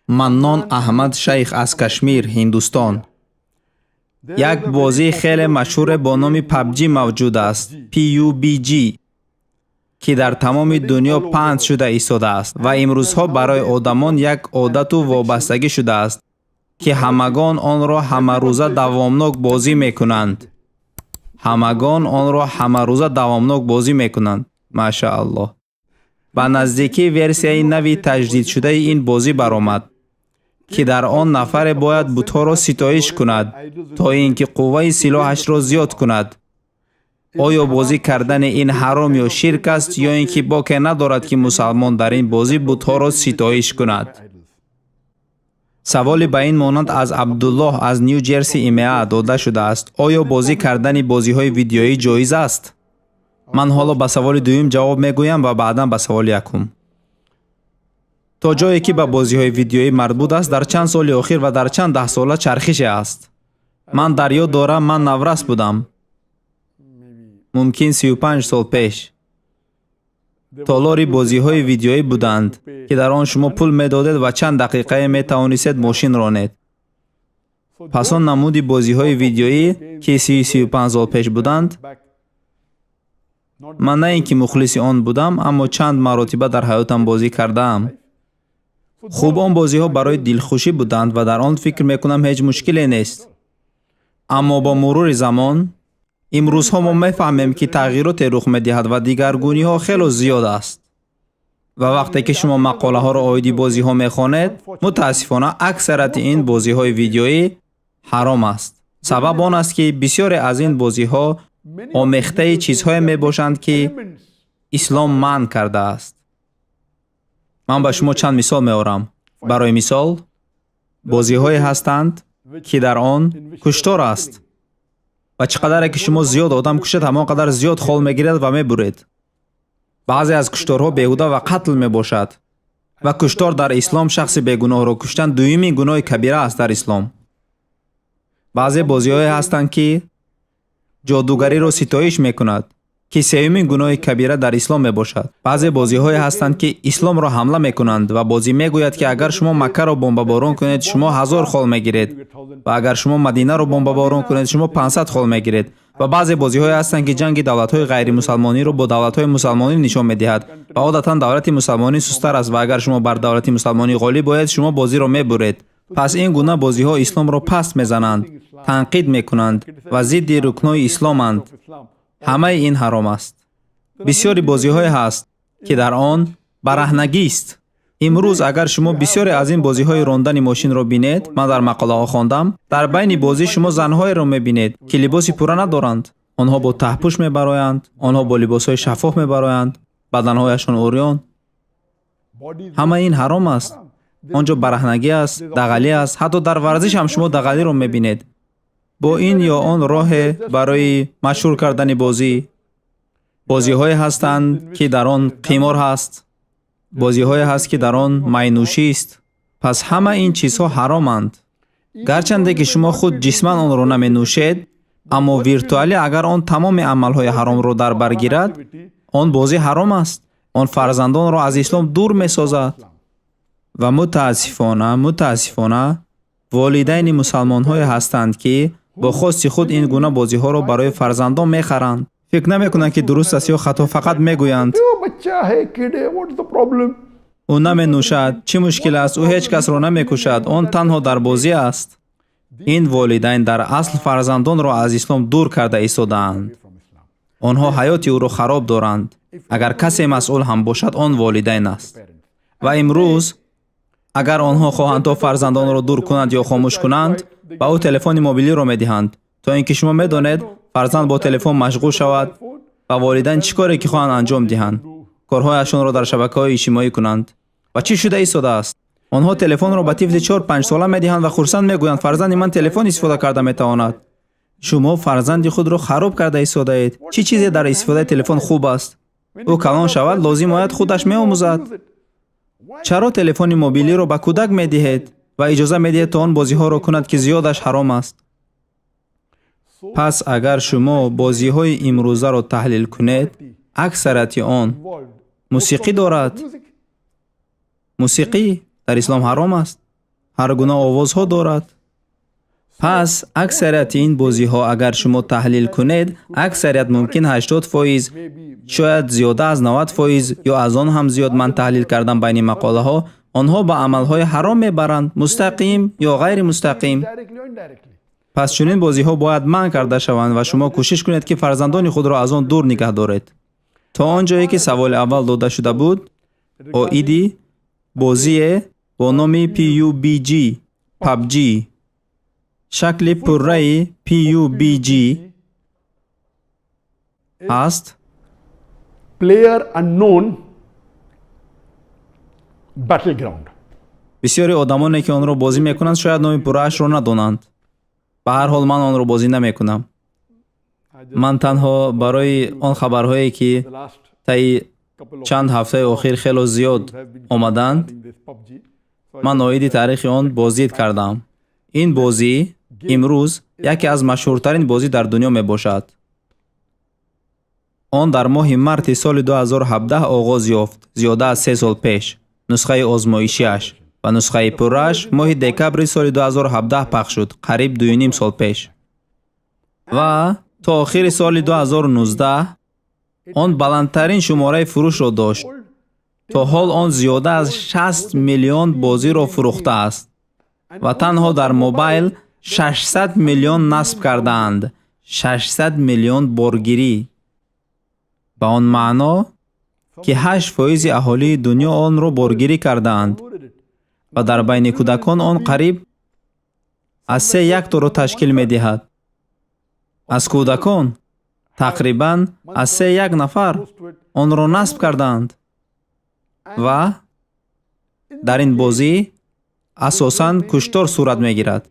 Маннон Аҳмад Шайх аз Кашмир, Ҳиндустон. Як бозии хеле машҳуре бо номи PUBG мавҷуд аст, PUBG, ки дар тамоми дунё паҳн шуда истодааст ва имрӯзҳо барои одамон як одату вобастагӣ шудааст, ки ҳамагон онро ҳамарӯза давомнок бозӣ мекунанд. Ҳамагон онро ҳамарӯза давомнок бозӣ мекунанд. Машааллоҳ. Ба наздикӣ версияи нави таҷдидшудаи ин бозӣ баромад, ки дар он нафаре бояд бутҳоро ситоиш кунад, то ин ки қувваи силоҳашро зиёд кунад. Оё бозӣ кардани ин ҳаром ё ширк аст, ё ин ки боке надорад, ки мусалмон дар ин бозӣ бутҳоро ситоиш кунад? Саволи ба ин монанд аз Абдуллоҳ аз Ню Ҷерси ИМА дода шудааст. Оё бозӣ кардани бозиҳои видеоӣ ҷоиз аст? Ман ҳоло ба саволи дуюм ҷавоб мегӯям ва баъдан ба саволи якум. То ҷое ки ба бозиҳои видеоӣ марбут аст, дар чанд соли охир ва дар чанд даҳсола чархише аст. Ман дар ёд дорам, ман наврас будам, мумкин 35 сол пеш. Толори бозиҳои видеоӣ буданд, ки дар он шумо пул медодед ва чанд дақиқае метавонистед мошин ронед. Пас он намуди бозиҳои видеоӣ, ки 35 сол пеш буданд, ман на ин ки мухлиси он будам, аммо чанд маротиба дар ҳаётам бозӣ кардаам. Хуб, он бозиҳо барои дилхушӣ буданд ва дар он, фикр мекунам, ҳеҷ мушкиле нест. Аммо бо мурури замон имрӯзҳо мо мефаҳмем, ки тағйироте рух медиҳад ва дигаргуниҳо хело зиёд аст. Ва вақте ки шумо мақолаҳоро оиди бозиҳо мехонед, мутаассифона, аксарияти ин бозиҳои видеоӣ ҳаром аст. Сабаб он аст, ки бисёре аз ин бозиҳо омехтаи чизҳое мебошанд, ки ислом манъ кардааст. Ман ба шумо чанд мисол меорам. Барои мисол, бозиҳое ҳастанд, ки дар он куштор аст ва чӣ қадаре ки шумо зиёд одам кушед, ҳамон қадар зиёд хол мегиред ва мебуред. Баъзе аз кушторҳо беҳуда ва қатл мебошад ва куштор дар ислом, шахси бегуноҳро куштан, дуюмин гуноҳи кабира аст дар ислом. Баъзе бозиҳое ҳастанд, ки ҷодугариро ситоиш мекунад, ки сеюмин гуноҳи кабира дар ислом мебошад. Баъзе бозиҳое ҳастанд, ки исломро ҳамла мекунанд ва бозӣ мегӯяд, ки агар шумо Маккаро бомбаборон кунед, шумо 1000 хол мегиред ва агар шумо Мадинаро бомбаборон кунед, шумо 500 хол мегиред. Ва баъзе бозиҳое ҳастанд, ки ҷанги давлатҳои ғайримусалмониро бо давлатҳои мусалмонӣ нишон медиҳад ва одатан давлати мусалмонӣ сусттар аст ва агар шумо бар давлати мусалмонӣ ғолиб оед, шумо бозиро мебуред. Пас ин гуна бозиҳо исломро паст мезананд, танқид мекунанд ва зидди рукнҳои исломанд. Ҳамаи ин ҳаром аст. Бисёри бозиҳое ҳаст, ки дар он бараҳнагист. Имрӯз агар шумо бисёре аз ин бозиҳои рондани мошинро бинед, ман дар мақолаҳо хондам, дар байни бозӣ шумо занҳоеро мебинед, ки либоси пурра надоранд. Онҳо бо таҳпӯш мебароянд, онҳо бо либосҳои шаффоф мебароянд, баданҳояшон урён. Ҳамаи ин ҳаром аст. Он ҷо бараҳнагӣ аст, дағалӣ аст. Ҳатто дар варзиш ҳам шумо дағалиро мебинед бо ин ё он роҳе барои машҳур кардани бозӣ. Бозиҳое ҳастанд, ки дар он қимор ҳаст, бозиҳое ҳаст, ки дар он майнӯшист. Пас ҳама ин чизҳо ҳароманд. Гарчанде ки шумо худ ҷисман онро наменӯшед, аммо виртуалӣ агар он тамоми амалҳои ҳаромро дар бар гирад, он бозӣ ҳаром аст. Он фарзандонро аз ислом дур месозад. Ва мутаассифона, волидайни мусалмонҳое ҳастанд, ки бо хости худ ин гуна бозиҳоро барои фарзандон мехаранд. Фикр намекунанд, ки дуруст аст ё хато, фақат мегӯянд: «Ӯ наменӯшад, чӣ мушкил аст? Ӯ ҳеҷ касро намекушад, он танҳо дар бозӣ аст». Ин волидайн дар асл фарзандонро аз ислом дур карда истодаанд. Онҳо ҳаёти ӯро хароб доранд. Агар касе масъул ҳам бошад, он волидайн аст. Ва имрӯз агар онҳо хоҳанд то фарзандонро дур кунанд ё хомӯш кунанд, ба ӯ телефони мобилиро медиҳанд, то ин ки, шумо медонед, фарзанд бо телефон машғул шавад ва волидайн чӣ коре ки хоҳанд анҷом диҳанд, корҳояшонро дар шабакаҳои иҷтимоӣ кунанд. Ва чӣ шуда истодааст? Онҳо телефонро ба тифли 4-5 сола медиҳанд ва хурсанд мегӯянд: «Фарзанди ман телефон истифода карда метавонад». Шумо фарзанди худро хароб карда истодаед. Чӣ чизе дар истифодаи телефон хуб аст? Ӯ калон шавад, лозим ояд, худаш меомӯзад. Чаро телефони мобилиро ба кӯдак медиҳед ва иҷоза медиҳед, то он бозиҳоро кунад, ки зиёдаш ҳаром аст? Пас агар шумо бозиҳои имрӯзаро таҳлил кунед, аксарияти он мусиқӣ дорад. Мусиқӣ дар ислом ҳаром аст. Ҳар гуна овозҳо дорад. Пас аксарияти ин бозиҳо, агар шумо таҳлил кунед, аксарият мумкин 80%, шояд зиёда аз 90% ё аз он ҳам зиёд, ман таҳлил кардам байни мақолаҳо, онҳо ба амалҳои ҳаром мебаранд, мустақим ё ғайримустақим. Пас чунин бозиҳо бояд манъ карда шаванд ва шумо кӯшиш кунед, ки фарзандони худро аз он дур нигаҳ доред. То он ҷое ки саволи аввал дода шуда буд, оиди бозие бо номи PUBG, PUBG, шакли пурраи PUBG аст Player Unknown Battleground. Бисёри одамоне, ки онро бозӣ мекунанд, шояд номи пурраашро надонанд. Ба ҳар ҳол, ман онро бозӣ намекунам. Ман танҳо барои он хабарҳое, ки таи чанд ҳафтаи охир хело зиёд омаданд, ман оиди таърихи он боздид кардам. Ин бозӣ имрӯз яке аз машҳуртарин бозӣ дар дунё мебошад. Он дар моҳи марти соли 2017 оғоз ёфт, зиёда аз 3 сол пеш нусхаи озмоишиаш, ва нусхаи пуррааш моҳи декабри соли 2017 пахш шуд, қариб 2,5 сол пеш, ва то охири соли 2019 он баландтарин шумораи фурӯшро дошт. То ҳол он зиёда аз 60 миллион бозиро фурӯхтааст ва танҳо дар мобайл 600 миллион насб кардаанд, 600 миллион боргирӣ, ба он маъно, ки 8 фоизи аҳолии дунё онро боргирӣ кардаанд ва дар байни кӯдакон он қариб аз се якторо ташкил медиҳад. Аз кӯдакон тақрибан аз се як нафар онро насб кардаанд. Ва дар ин бозӣ асосан куштор сурат мегирад.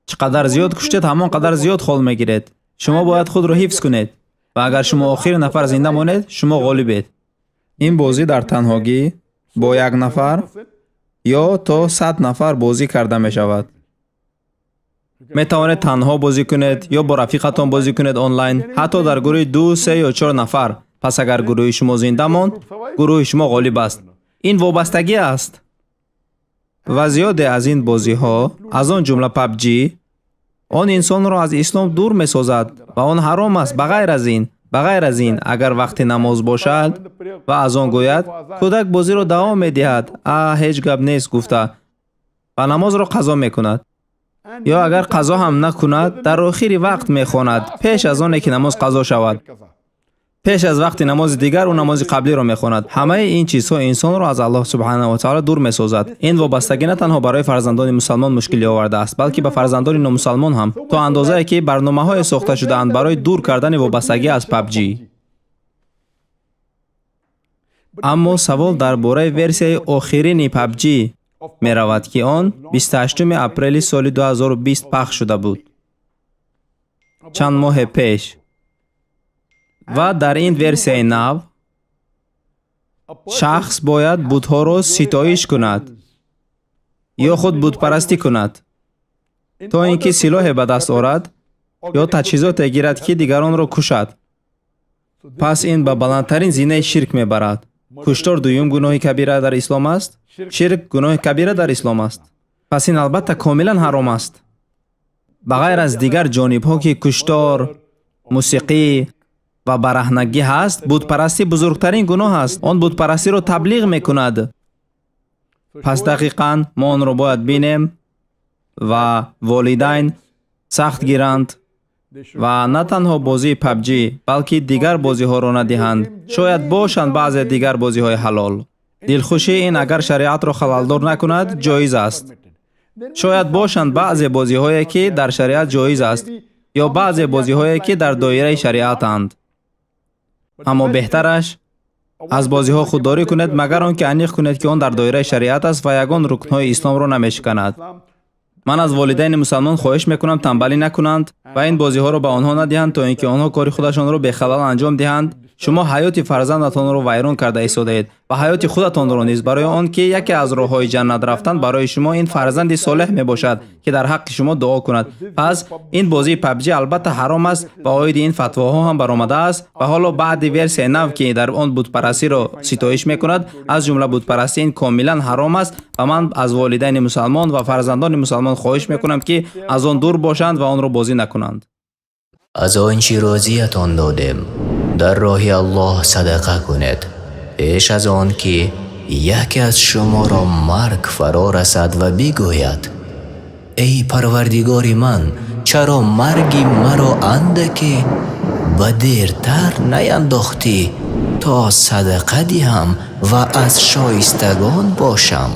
Чӣ қадар зиёд куштед, ҳамон қадар зиёд хол мегиред. Шумо бояд худро ҳифз кунед ва агар шумо охири нафар зинда монед, шумо ғолибед. Ин бозӣ дар танҳогӣ, бо як нафар ё то 100 нафар бозӣ карда мешавад. Метавонед танҳо бозӣ кунед ё бо рафиқатон бозӣ кунед онлайн, ҳатто дар гурӯҳи ду, се ё чор нафар. Пас агар гурӯҳи шумо зинда монд, гурӯҳи шумо ғолиб аст. Ин вобастагӣ аст. Ва зиёде аз ин бозиҳо, аз он ҷумла PUBG, он инсонро аз ислом дур месозад ва он ҳаром аст. Ба ғайр аз ин, агар вақти намоз бошад ва азон гӯяд, кӯдак бозиро давом медиҳад, а ҳеҷ гап нест гуфта, ва намозро қазо мекунад. Ё агар қазо ҳам накунад, дар охири вақт мехонад, пеш аз оне ки намоз қазо шавад. Пеш аз вақти намози дигар ӯ намози қаблиро мехонад. Ҳамаи ин чизҳо инсонро аз Аллоҳ субҳанаҳу ва таъоло дур месозад. Ин вобастагӣ на танҳо барои фарзандони мусалмон мушкилӣ овардааст, балки ба фарзандони номусалмон ҳам, то андозае ки барномаҳое сохта шудаанд барои дур кардани вобастагӣ аз PUBG. Аммо савол дар бораи версияи охирини PUBG меравад, ки он 28 апрели соли 2020 пахш шуда буд, чанд моҳе пеш. Ва дар ин версияи нав шахс бояд бутҳоро ситоиш кунад ё худ бутпарастӣ кунад, то ин ки силоҳе ба даст орад ё таҷҳизоте гирад, ки дигаронро кушад. Пас ин ба баландтарин зинаи ширк мебарад. Куштор дуюм гуноҳи кабира дар ислом аст, ширк гуноҳи кабира дар ислом аст. Пас ин албатта комилан ҳаром аст. Ба ғайр аз дигар ҷонибҳо, ки куштор, мусиқӣ ва бараҳнагӣ ҳаст, бутпарастӣ бузургтарин гуноҳ аст. Он бутпарастиро таблиғ мекунад. Пас дақиқан мо онро бояд бинем ва волидайн сахт гиранд ва на танҳо бозии PUBG, балки дигар бозиҳоро надиҳанд. Шояд бошанд баъзе дигар бозиҳои ҳалол. Дилхушӣ ин агар шариатро халалдор накунад, ҷоиз аст. Шояд бошанд баъзе бозиҳое, ки дар шариат ҷоиз аст, ё баъзе бозиҳое, ки дар доираи шариатанд. Аммо беҳтараш аз бозиҳо худдорӣ кунед, магар он ки аниқ кунед, ки он дар доираи шариат аст ва ягон рукнҳои исломро намешиканад. Ман аз волидайни мусалмон хоҳиш мекунам, танбалӣ накунанд ва ин бозиҳоро ба онҳо надиҳанд, то ин ки онҳо кори худашонро бехалал анҷом диҳанд. Шумо ҳаёти фарзандатонро вайрон карда истодаед ва ҳаёти худатонро низ, барои он ки яке аз роҳҳои ҷаннат рафтан барои шумо ин фарзанди солеҳ мебошад, ки дар ҳаққи шумо дуо кунад. Пас ин бозии PUBG албатта ҳаром аст ва оиди ин фатвоҳо ҳам баромадааст ва ҳоло баъди версияи нав, ки дар он бутпарастиро ситоиш мекунад, аз ҷумла бутпарастӣ, ин комилан ҳаром аст ва ман аз волидайни мусалмон ва фарзандони мусалмон хоҳиш мекунам, ки аз он дур бошанд ва онро бозӣ накунанд. Аз он чӣ рӯзиятон додем дар роҳи Аллоҳ садақа кунед, пеш аз он ки яке аз шуморо марг фаро расад ва бигӯяд: эй Парвардигори ман, чаро марги маро андаке ба дертар наяндохтӣ, то садақа диҳам ва аз шоистагон бошам?